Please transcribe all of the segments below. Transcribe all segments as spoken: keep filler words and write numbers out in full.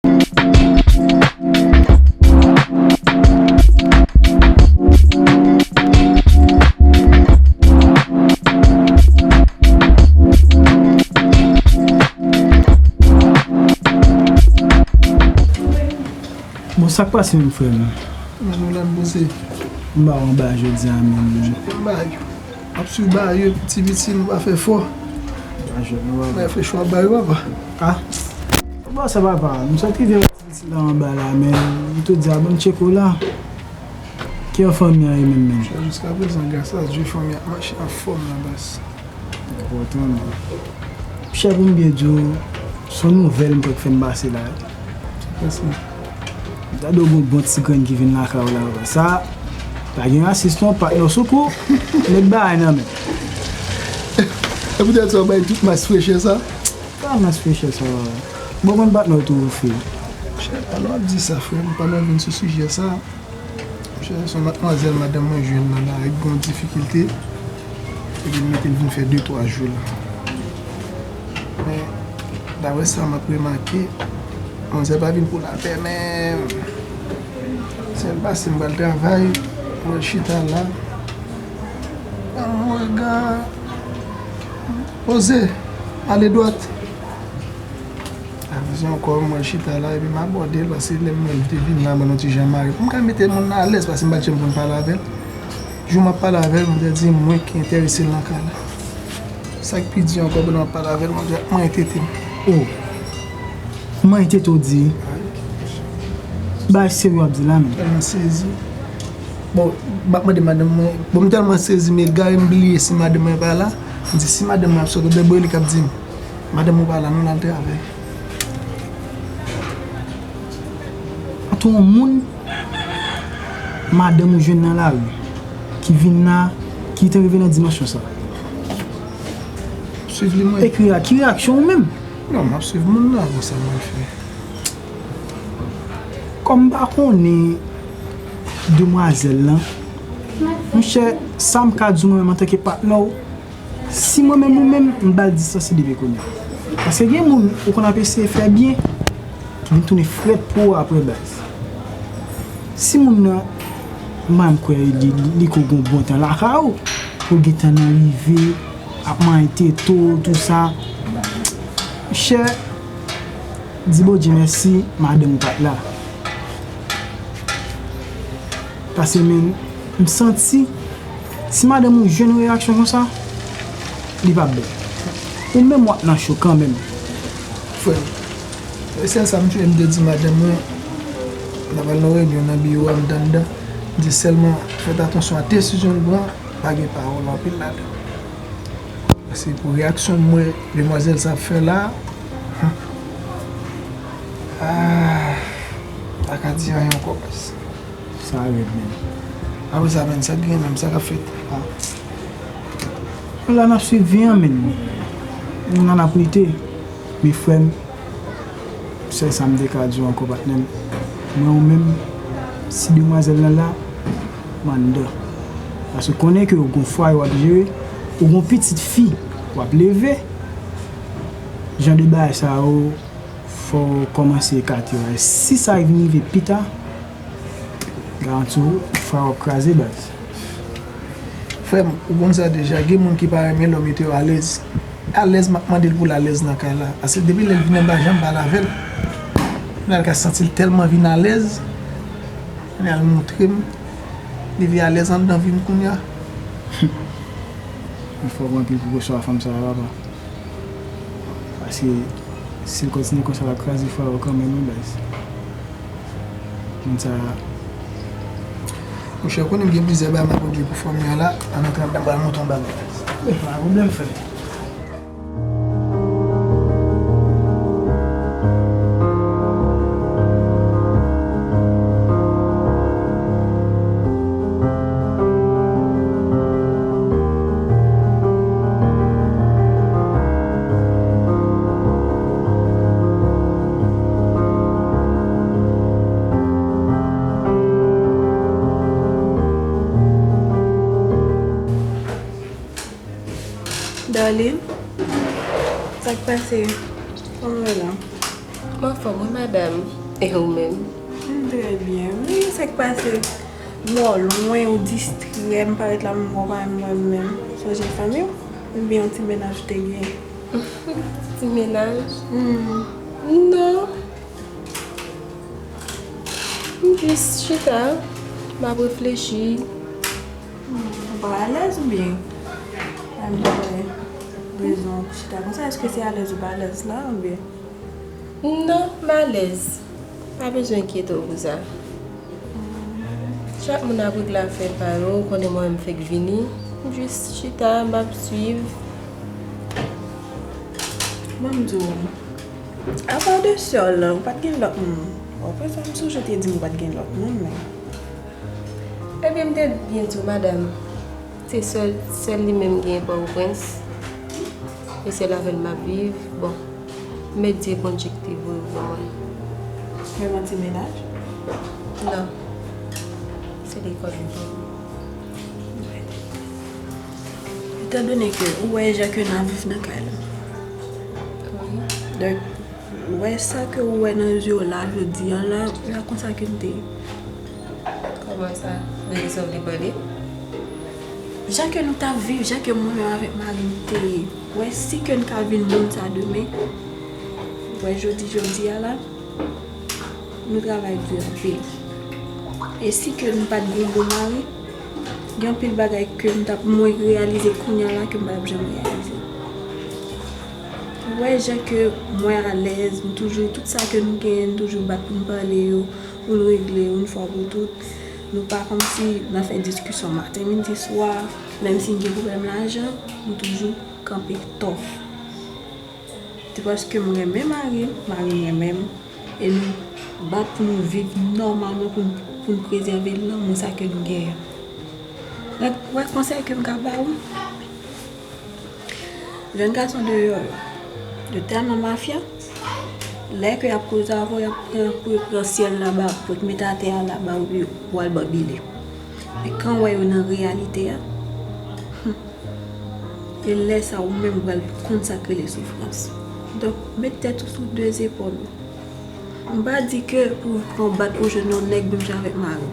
Bon, sa k pase menm, frè m? Mwen, nou la poze. M ba w anba jodi a menm. M ba yo. M ap swiv ba yo, piti piti, nou pa fè fò. Pa jwenn nou, papa. Reflechi w ap ba yo, papa. Ah. Bon, sa, papa, m sot rive wè ti pitit la anba la, men m tou di a, bon, tcheke w la. Ki jan fanmi an ye menm, menm? Jiskaprezan, gras a Dye, fanmi an ap mache anfòm la, baz. Enpòtan, men. Chè, pou m byen di w, se yon nouvèl m kwè k fè m pase la. Sa k pase? M ta di w gon bon ti grenn ki vin lakay w la, sa, pa gen rasis non, patnè w sou kou, met bagay nan men. E poutèt sa w bay tout mas frechè sa? Pa mas frechè sa. Bon, mwen patnè w tou, frè. Chè, pandan w ap di sa, frè m, pandan w vin sou sijè sa, se yon madmwazèl madanm mwen jwenn nan lari ki gen yon difikilte, epi l mete l vin fè de twa jou la. Men, daprè sa m ap remake, manzè pa vin pou lapè menm. Sèl pase m pral travay, mwen chita la. Ban m yon rega. Poze, ale dwat. Avè sa ankò, mwen chita la epi m abòde l, paske lè m wè l te vin la, mwen yon ti jan mare. Pou m ka mete moun nan alèz, paske m pa t janm konn pale avè l. Jou m ap pale avè l, mwen te di mwen ki enterese l nan ka la. Sa k pi di ankò, pandan m ap pale avè l, mwen di, mwen entete m. Oh! Mwen entete w di. Bagay serye w ap di la, menm. Tèlman sezi. Bon, m ap mande madanm mwen, bon, m tèlman sezi, m egare, m bliye si madanm mwen pa la. M di, si madanm mwen ap sot, oubyen Boyli k ap di m, madanm ou pa la non, l al travay. Antre yon moun, madanm ou jwenn nan lari, ki vin la, ki te rive nan dimansyon sa. Swiv li, mwen. Ekri a, ki reyaksyon ou menm? Non, m ap swiv moun nan, pou sa mwen fè. Kòm m pa konnen demwazèl lan, monchè, sa m ka di w mwen menm antanke patnè w, si mwen menm ou menm, m ba l distans li depi kounye a. Paske gen moun ou konn ap eseye fè byen, ki vin tounen frèt pou ou apre, baz. Si moun nan, mwen m kwè li, li, li ko gon bon tan lakay ou, pou gentan nan rive, ap manyen tete w, tou sa. Monchè, di Bondye mèsi, madanm ou pa t la. Paske, men, m santi, si madanm ou jwenn yon reyaksyon konsa, li p ap bèl. Ou menm w ap nan cho kanmenm. Frè m, e sèl sa m te, m te di madanm mwen, n ap al nan reyinyon nan biwo a, m t anndan, m di sèlman, fèt atansyon a desizyon l pran, pa gen pawòl anpil ladan. Paske pou reyaksyon m wè demwazèl sa ap fè la, hmm, ah, m pa ka di anyen ankò, baz. Sa rèd, menm. Apre sa, menm, sa k gen menm, sa k ap fèt? Ah. La n ap swiv vi an, menm. Nou la n ap lite. Men frè m, sèl sa m te ka di w ankò, patnè m. Mwen ou menm, si demwazèl lan la, m anndan. Paske konnen ke ou gon fwaye w ap jere, ou gon pitit fi w ap leve, jan de bagay sa yo, fò w kòmanse ekate yo. Si sa vin rive pita, garanti w, fwaye w ap kraze, baz. Frè m, ou konn sa deja, gen moun ki pa renmen lè w mete yo alèz. Alèz, m ap mande l pou l alèz nan kay la. Paske depi lè l vin anba, janm pale avè l. Kounye a l ka santi l tèlman vin alèz. Kounye a l montre m li vin alèz anndan vi m kounye a. Men fò w pran anpil prekosyon ak fanm sa a, papa. Paske si l kontinye konsa, l ap kraze fwaye w kanmenm, wi, baz. Moun sa a. Monchè, ou konnen m gen plizyè bagay m ap regle pou fanmi an la. Ann antre anndan, m pral montre w yon bagay. Pa gen pwoblèm, frè. Darline, sa k pase? Kòman w ye la? M anfòm, wi, madanm. E ou menm? M trè byen, wi. Sa k pase? M wè w lwen, ou distrè, m parèt la, m wè w pa menm wè m menm. Sonje fanmi w? Oubyen yon ti mennaj ou te gen? Ti mennaj? Hmm. Non. M jis chita, m ap reflechi. Hmm, ou pa alèz oubyen? Sa m pa wè rezon pou chita konsa. Èske se alèz ou pa alèz la oubyen? Non, m alèz. Pa bezwen enkyete w pou sa. Chak moun ap regle afè pa yo, ou konnen mwen menm fèk vini. M jis chita, m ap swiv. Ban m di w, apa de sè w lan, ou pa t gen lòt moun? Bon, apre sa, m sonje w te di m ou pa t gen lòt moun, men. Ebyen, m te byen di w, madanm. Se sèl, sèl li menm m genyen Pòtoprens. E sèl avè l m ap viv. Bon, m mèt di e konjektiv wi, wi, wi. Menm an ti mennaj? Non. Se lekòl li. Etan done ke ou wè jan ke n ap viv nan kay la. Wi. Donk, ou wè sa ke ou wè nan zye w la jodi a la, se pa konsa ke n te ye. Kòman sa? Rezon li pale? Jan ke nou t ap viv, jan ke mwen menm avèk mari m te ye. Ou wè, si ke n ka vin moun sa demen, ou wè, jodi, jodi a la, nou travay di anpil. E si ke m pa t gen bon mari, gen anpil bagay ke m t ap mwen reyalize kounye a la ke m pa t ap janm reyalize. Ou wè jan ke mwen alèz, m toujou, tout sa ke nou genyen, nou toujou bat pou n pale yo, pou n regle yo, yon fwa pou tout. Nou pa kòmsi n ap fè diskisyon maten, midi, swa, menm si n gen pwoblèm lajan, nou toujou kanpe tòf. Se paske m renmen mari m, mari m renmen m, e nou bat pou nou viv nòmalman, pou n, pou n prezève lanmou sa ke nou genyen. Donk, ou wè konsèy ke m ka ba ou? Jèn gason deyò yo, yo tèlman mafya, lè ke y ap koze avè w, y ap pran, pou yo pran syèl la ba ou, pou yo mete atè a la ba ou, pou yo, pou w al bò bile. Men kan w wè yo nan reyalite a, hmm, e lè sa a ou menm ou pral konn sa k rele soufrans. Donk, met tèt ou sou de zepòl ou. M pa di ke pou w pran bat pou w jwenn yon nèg menm jan avèk mari w.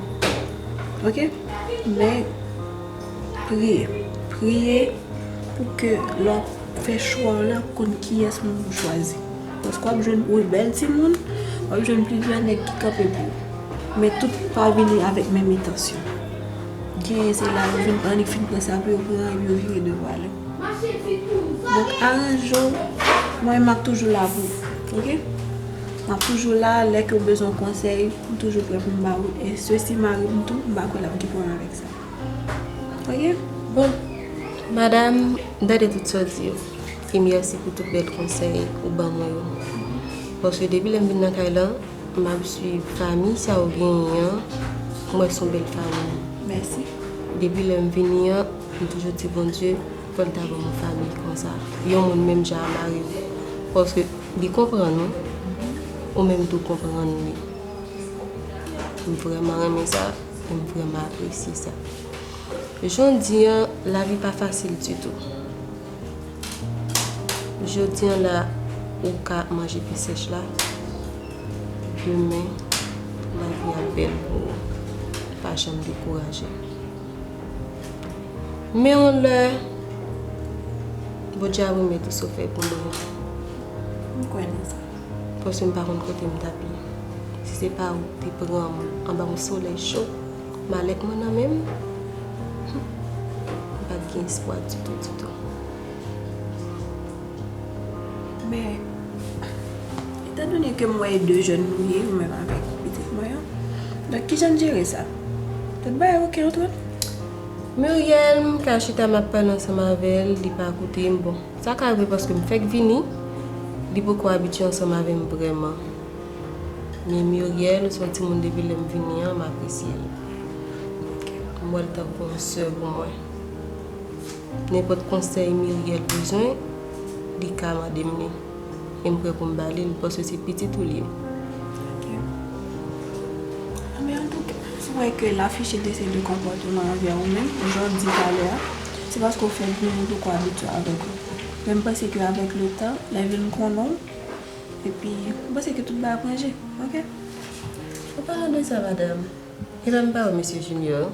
Oke? Men, priye. Priye pou ke lè w ap fè chwa w la, ou konn kiyès moun pou w chwazi. Paske w ap jwenn, wi, bèl timoun, w ap jwenn plizyè nèg ki kanpe pou ou. Men tout pa vini avèk menm entansyon. Genyen se la yo vin, annik fin pran sa pou yo pran, epi yo vire de yo ale. Donk, aranje w. Mwen, m ap toujou la pou ou. Oke? M ap toujou la, lè ke w bezwen konsèy, m toujou prè pou m ba ou. E sesi mari m tou, m pa kwè l ap gen pwoblèm avèk sa. Oke? Bon, madanm, m tande tout sa w di yo. E mèsi pou tout bèl konsèy ou ban mwen yo. Paske depi lè m vin nan kay la, m ap swiv fanmi sa ou genyen an, m wè se yon bèl fanmi. Mèsi. Depi lè m vini an, m toujou di Bondye, fò l ta ban m yon fanmi konsa. Yon moun menm jan a mari m. Paske li konprann ou, ou menm tou konprann li. M vrèman renmen sa, e m vrèman apresye sa. Jan w di an, lavi pa fasil ditou. Jodi an la, ou ka ap manje pen sèch la. Demen, lavi ap bèl pou ou. Pa janm dekouraje. Men yon lè, Bondye ap remèt ou sa w fè pou li an. M kwè nan sa. Paske m pa konn kote m t ap ye. Si se pa ou ki te pran m anba yon solèy cho, malèt mwen nan men m, m pa t gen espwa ditou, ditou. Men, etandone ke m wè e de jèn nou ye, ou menm avèk pitit mwen an, donk, kijan n jere sa? Tout bagay oke ant nou? Muriel, m ka chita, m ap pale ansanm avè l, li pa koute m. Bon, sa ka rive paske m fèk vini, li poko abitye ansanm avè m vrèman. Men Muriel, se yon timoun depi lè m vini an, m apresye l. M wè l tankou yon sè pou mwen. Nenpòt konsèy Muriel bezwen, li ka mande m li. E m prè pou m ba li l, paske se pitit ou l ye. Ok. Anben, antouka, si w wè ke l afiche de seri de konpòteman anvè ou menm, jan w di talè a, se paske w fèk vini, ou poko abitye avèk li. Men m panse ke avèk letan, lè l vin konnen w, Epi, mwen panse ke tout bagay ap ranje, oke? An palan de sa, madanm, e lè m pa wè mesye Junior?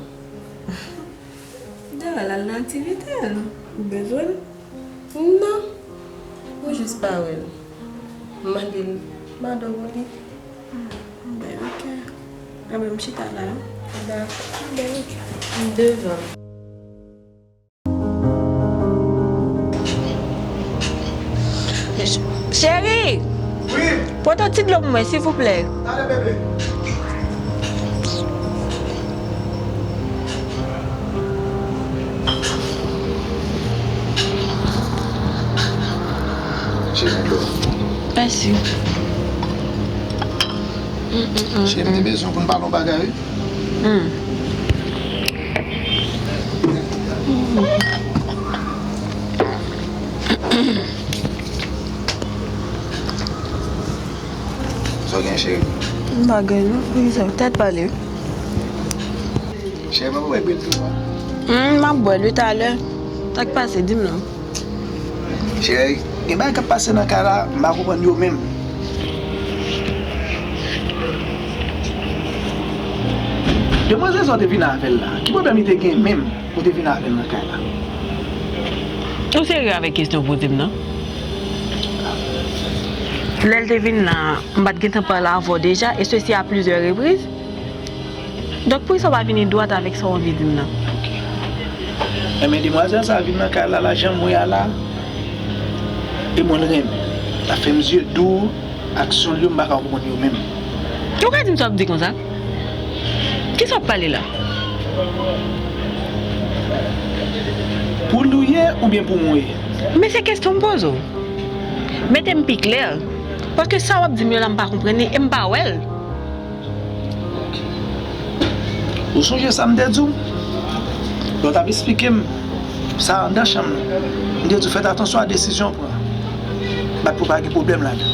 Dayè, l al nan aktivite l. Ou bezwen l? Non. Mwen jis pa wè l. M mande l, m adore li. Ah, ben, oke. Anben, m chita la, wi. Dakò. Ben, oke. M devan. Cheri! Wi! Pote yon ti dlo pou mwen, silvouplè. Talè, bebe. Cheri, dlo. Mèsi. Cheri, m te bezwen pou n pale yon bagay, wi. Hmm. Sa w gen, cheri? M pa gen, non. Poukisa? Tèt pale. Cheri, mwen bwè dlo a. Hmm, m ap bwè l, wi, talè. Sa k pase, di m non. Cheri, gen bagay k ap pase nan kay la, m pa konprann yo menm. Demwazèl sa w te vin avè l la, ki pwoblèm li te gen menm pou w te vin avè l nan kay la? Ou serye avèk kesyon pou w di m nan? Lè l te vin la, m pa t gentan pale avè w deja, e sesi a plizyè repriz. Donk, poukisa w pa vini dwat avèk sa w anvi di m nan? Enben, demwazèl sa a vin nan kay la, la jan m wè a la, e mwen l renmen. L ap fè m zye dou, aksyon l yo, m pa ka konprann yo menm. Ou ka di m sa w ap di konsa? Kisa w ap pale la? Pou l ou ye oubyen pou mwen w ye? Men se kesyon m poze w. Mete m pi klè. Paske sa w ap di m yo la, m pa konprann li e m pa wè l. Ou sonje sa m te di w? Lè w t ap esplike m sa anndan chanm nan, m te di w fèt atansyon a desizyon w pran. Bat pou pa gen pwoblèm ladan.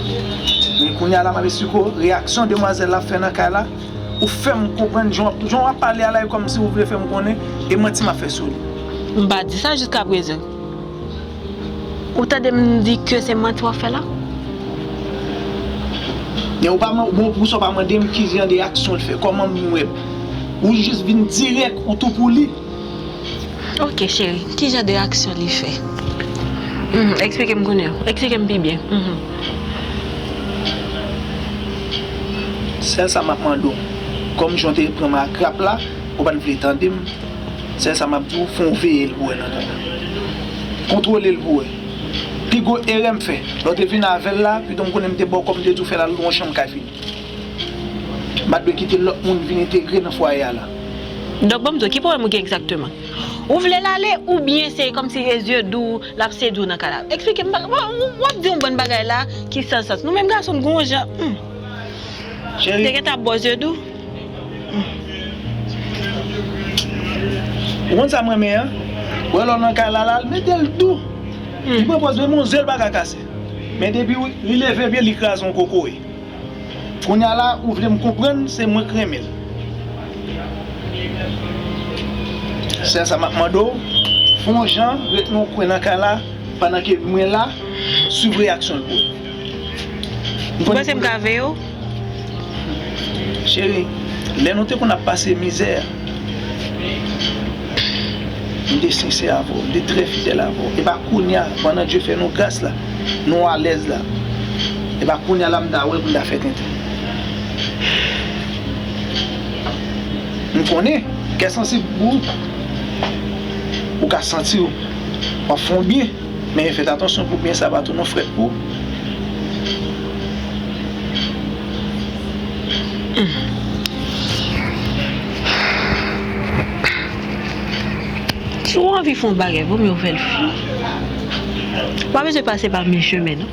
Men kounye a la, m ap esplike w reyaksyon demwazèl la fè nan kay la. Ou fè m konprann jan w ap, jan w ap pale a la, e kòmsi ou vle fè m konnen e manti m ap fè sou li. M pa di sa jiskaprezan. Ou tande m di ke se manti w ap fè la? Men ou pa man-, bon, pou sa w pa mande m ki jan de aksyon l fè, kòman m wè. Ou jis vin dirèk, ou tou pou li. Oke, cheri, ki jan de aksyon li fè? Mhm, eksplike m kounye a. Eksplike m pi byen. Mhm. Sèl sa m ap mande w, kòm jan w te pran m a krap la, ou pa t vle tande m. Sèl sa m ap di w, fò w veye l pou wè nan tan. Kontwole l pou wè. Pi gwo erè m fè, lè w te vin avè l la, pito m konnen m te ba w kòb, m te di w fè l al lwen yon chanm k ap fini. M pa t dwe kite lòt moun vin entegre nan fwaye a la. Donk, ban m di w, ki pwoblèm ou gen egzakteman? Ou vle l ale, oubyen se kòmsi e zye dou l ap sedui w nan kay la? Eksplike m, w, w, w ap di yon bann bagay la ki san sans. Nou menm gason, n gen yon jan, hmm. Cheri. Te gentan ap ba w zye dou? Ou konn sa m renmen an? Ou wè lè w nan kay la, la, l mete l dou. Li pran pòz menm yon zye l pa ka kase. Men depi li leve pye, li kraze yon kokoye. Kounye a la, ou vle m konprann, se mwen k renmen l. Sèl sa m ap mande w, fè yon jan, ret nan yon kwen nan kay la, pandan ke mwen la, swiv reyaksyon l pou ou. Ou panse m ka veye w? Cheri, lè nou te konn ap pase mizè, m te sensè avè w, m te trè fidèl avè w. E pa kounye a, pandan Dye fè nou gras la, nou alèz la. E pa kounye a la m ta wè pou m ta fè tenten. M konnen, kè sansib ou, ou ka santi w, w ap fè w byen. Men fèt atansyon pou byen sa pa tounen frèt pou ou. Si w anvi fè yon bagay, vòmye w fè l fini. W pa bezwen pase pa menm chemen, non.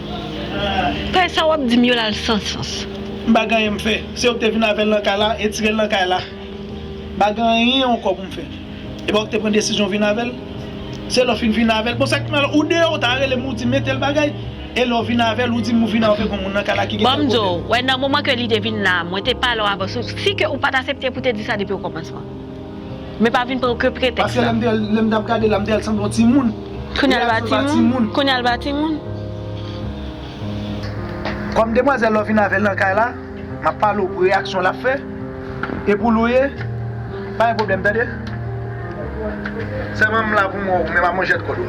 Paske sa w ap di m yo la, l san sans. M pa gen anyen m fè. Se ou k te vin avè l nan kay la, e tire l nan kay la. M pa gen anyen ankò pou m fè. E pa ou k te pran desizyon vin avè l? Se lè w fin vin avè l. Bon, sa k mal, ou deyò, ou ta rele m, ou di mete l bagay. E lè w vin avè l, ou di m ou vin avèk yon moun nan kay la ki gen pwoblèm. Bon, m di w, wè, nan moman ke li te vin la, mwen te pale w avan, si, si ke ou pa t aksepte pou te di sa depi okòmansman. Men pa vin pran ke pretèks la. Paske lè m te, lè m t ap gade la, m te wè l sanble yon timoun. Kounye a l pa timoun. Kounye a l pa timoun. Kòm demwazèl la w vin avè l nan kay la, m ap pale w pou reyaksyon l ap fè. E pou l ou ye, pa gen pwoblèm, tande? Sèlman m la pou mwen, men m ap manje kòd ou.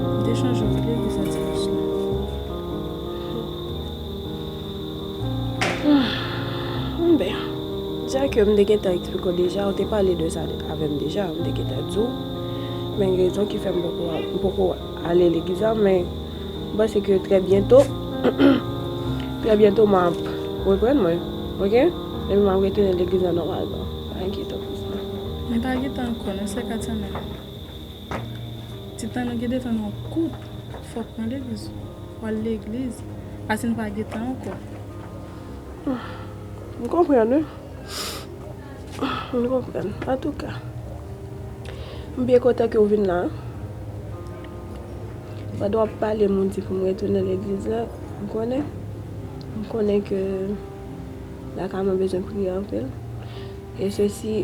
M te chanje anpil legliz la dimanch lan. Enben, jan ke m te gentan eksplike w deja, ou te pale de sa avè m deja, m te gentan di w. Men rezon ki fè m poko, m poko ale legliz la, men m panse ke trè byento, trè byento m ap reprann mwen, oke? Epi m ap retounen legliz la nòmalman. Pa enkyete w pou sa. Men pa gentan ankò, non, sè Katiana. Ti tan nou gen de tan nou koup, fòk nan legliz, fò al legliz, pase nou pa gen tan ankò. M konprann, wi. M konprann. Antouka, m byen kontan ke w vin la. Pandan w ap pale m, ou di pou m retounen legliz la, m konnen. M konnen ke lakay mwen bezwen priye anpil. E sesi,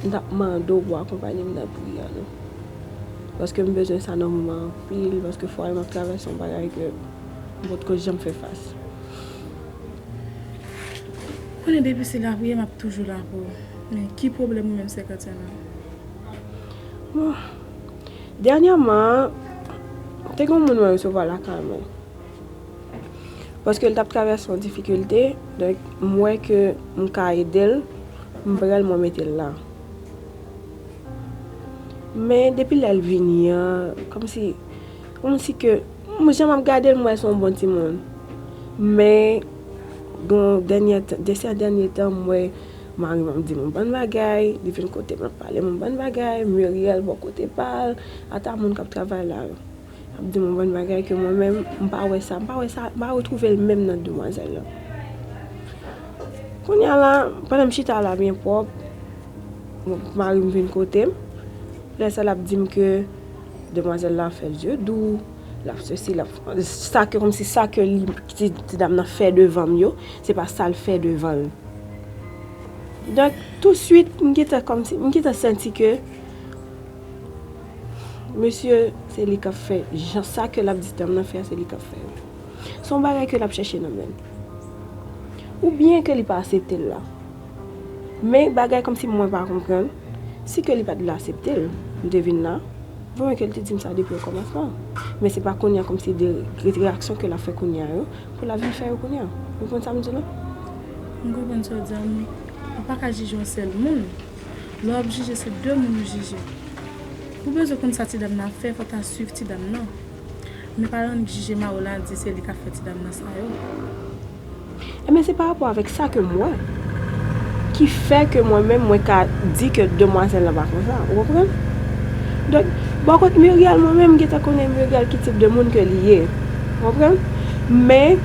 m t ap mande w pou w akonpanye m nan priyè, non. Paske m bezwen sa nan moman anpil, paske fwa m ap travèse yon bagay ke m potko janm fè fas. Konnen depi se lapriyè, m ap toujou la pou ou. Men ki pwoblèm ou menm, sè Katiana? Bon, dènyèman, te gen yon moun mwen resevwa lakay mwen. Paske l t ap travèse yon difikilte, donk, m wè ke m ka ede l, m pran l, mwen mete l la. Men depi lè l vini an, kòmsi, kòmsi ke, m, jan m ap gade l, m wè se yon bon timoun. Men, bon, dènyè tan, de sè dènye tan, m wè mari m ap di m yon bann bagay, li vin kote m ap pale m yon bann bagay, Muriel bò kote pa l, ata moun k ap travay la yo. Ap di m yon bann bagay ke mwen menm, m pa wè sa, m pa wè sa, m pa retwouve l menm nan demwazèl lan. Kounye a la, pandan m chita la byen pwòp, bon, mari m vin kote m. Lè sa l ap di m ke demwazèl la fè l zye dou, l ap sesi, l ap sa ke, kòmsi sa ke li, ti, ti dam nan fè devan m yo, se pa sa l fè devan l. Donk, touswit, m gentan kòmsi, m gentan santi ke mesye, se li k ap fè, jan sa ke l ap di dam nan fè a, se li k ap fè. Se yon bagay ke l ap chèche nan men l. Oubyen ke li pa aksepte l la. Men bagay kòmsi mwen pa konprann, si ke li pa t vle aksepte l, m te vin la, vrèman ke l te di m sa depi okòmansman. Men se pa kounye a kòmsi de reyaksyon ke l ap fè kounye a yo, pou l ap vin fè yo kounye a. Ou konprann sa m di w la? M konprann sa w di a, men ou pa ka jije yon sèl moun. Lè w ap jije, se de moun ou jije. Ou bezwen konn sa ti dam nan ap fè, fò w ta swiv ti dam nan. Men pa annik jije mari w la, di se li k ap fè ti dam nan sa yo. Ebyen, se pa rapò avèk sa ke m wè ki fè ke mwen menm, mwen ka di ke demwazèl lan pa konsa, ou konprann? Donk, bò kot Muriel, mwen menm, m gentan konnen Muriel ki tip de moun ke li ye, ou konprann? Men,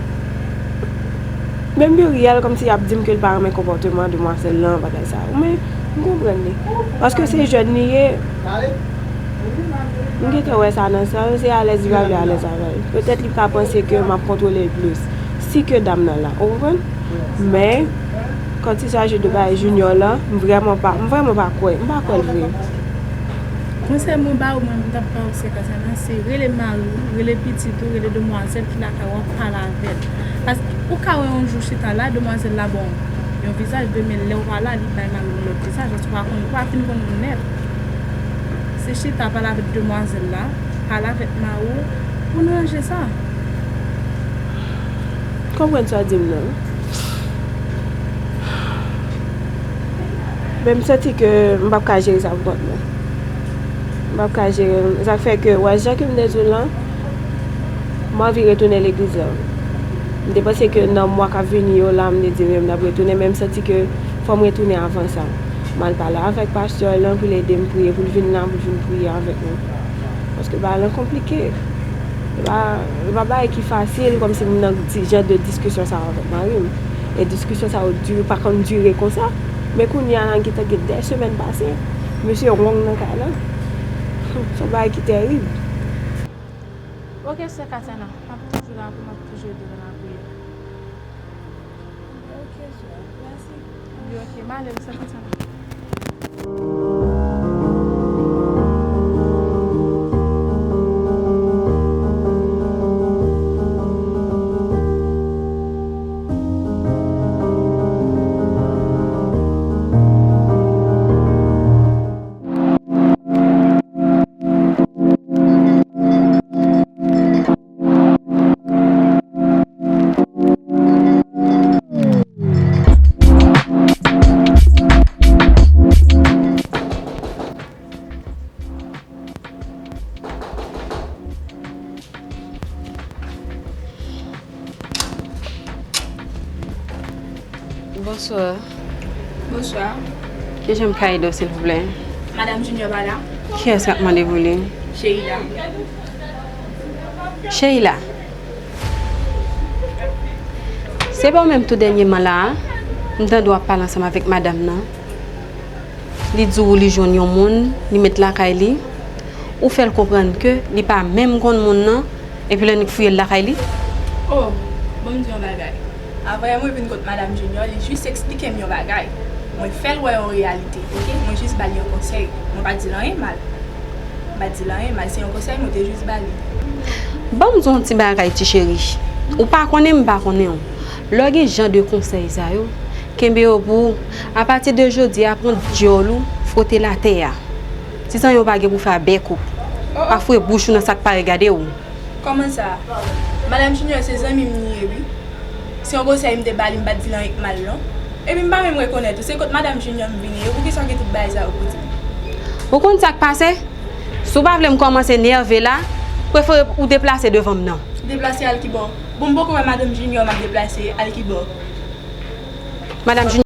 menm Muriel, kòmsi y ap di m ke l pa renmen konpòteman demwazèl lan, bagay sa yo. Men, m konprann li. Paske se jèn li ye, m gentan wè sa nan san l, se alèz li pa vle alèz avè l. Petèt li ka panse ke m ap kontwole l plis. Si ke dam nan la, ou konprann? Men, quand il s'agit de bagay Junior lan, m vrèman pa, m vrèman pa kwè, m pa kwè l vre. Konsèy mwen ba ou, mwen, m t ap ba ou sèkans la, se rele mari w, rele pitit ou, rele demwazèl ki lakay ou, pale avè l. Paske ou ka wè yon jou chita la, demwazèl la bon yon vizaj, demen lè w pa la, li bay mari w yon lòt vizaj, paske w pa konn, ou pa fin konn moun nèt. Se chita, pale avèk demwazèl la, pale avèk mari w, pou n ranje sa. Konprann sa w di m nan. Men m santi ke m p ap ka jere sa pou kont mwen. M p ap ka jere l. Sa k fè ke, wè, jan ke m te di w lan, m anvi retounen legliz lan. M te panse ke nan mwa k ap vini yo la, m te di men m t ap retounen, men m santi ke fò m retounen avan sa. M al pale avèk pastè lan pou l ede m priye, pou l vin la, pou l vin priye avèk nou. Paske bagay lan konplike. E pa, e pa bagay ki fasil, kòmsi m nan di, jan de diskisyon sa yo avèk mari m. E diskisyon sa yo di, pa konn dire konsa. Men kounye a la, gentan gen de semèn pase, mesye wong nan kay lan. Se yon bagay ki tèrib. Ok, sè Katiana, m ap toujou la pou m ap toujou ede w nan lapriyè. Ok, sè, mèsi. Wi, ok, m ale, wi, sè Katiana. Bonswa. Bonswa. Kijan m ka ede w, silvouplè? Madam Junior pa la? Kiyès k ap mande pou li? Sheila. Sheila. Se pa w menm tou dènyèman la a, m tande w ap pale ansanm avèk madanm nan. Li di w li jwenn yon moun, li met lakay li. Ou fè l konprann ke li pa menm konn moun nan, epi l annik fouye l lakay li. Oh, bon, m di yon bagay. Avan yè mwen vin kot Madam Junior, li jis eksplike m yon bagay. Mwen fè l wè yon reyalite, ok? Mwen jis ba l yon konsèy. Mwen pa di l anyen mal. M pa di l anyen mal, se yon konsèy mwen te jis ba li. Ban m di w yon ti bagay, ti cheri. Ou pa konnen m pa konnen w. Lè w gen jan de konsèy sa yo, kenbe yo pou ou. Apati de jodi a, pran dyòl ou, fwote l atè a. Ti zanmi w pa gen pou fè a bèk ou. Pa foure bouch ou nan sa k pa regade w. Kòman sa? Madam Junior se zanmi m li ye, wi. Se yon konsèy m te ba li, m pa t di l anyen k mal, non. Epi m pa menm rekonèt ou. Se kot Madam Junior m vini, e poukisa w gen tout bagay sa yo pou di m? Ou konn sa k pase? Si w pa vle m kòmanse nève la, prefere ou deplase devan m nan. Deplase al kibò? Bon, m poko wè Madam Junior, m ap deplase al kibò? Madam Junior.